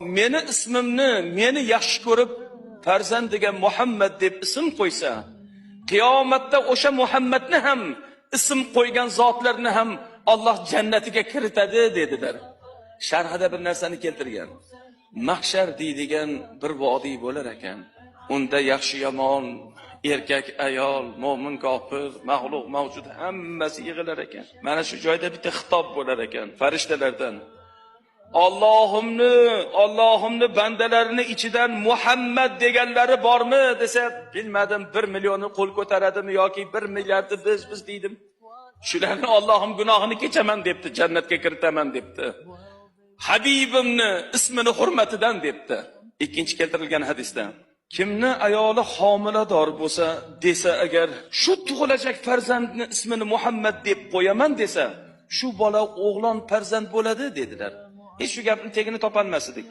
Meni ismimni, meni yaxshi ko'rib farzandiga Muhammad deb ism qo'ysa, qiyomatda o'sha Muhammadni ham, ism qo'ygan zotlarni ham Alloh jannatiga kiritadi dedilar. Sharhida bir narsani keltirgan. Mahshar deydigan bir vodiy bo'lar ekan. Unda yaxshi yomon, erkak ayol, mo'min kofir, maxluq mavjud hammasi yig'ilar ekan. Mana shu joyda bitta xitob bo'lar ekan farishtalardan. Allohimni bandalarini ichidan Muhammad deganlari bormi desa, bilmadim, 1 millionni qo'l ko'taradimi yoki 1 milliardi biz deydim. Shularni Allohim gunohini kechaman debdi, jannatga kiritaman debdi. Habibimni ismini hurmatidan debdi. Ikkinchi keltirilgan hadisda kimni ayoli homilador bo'lsa, desa agar shu tug'ilajak farzandni ismini Muhammad deb qo'yaman desa, shu bola o'g'lon farzand bo'ladi dedilar. Hech shu gapni tegini topolmas edik.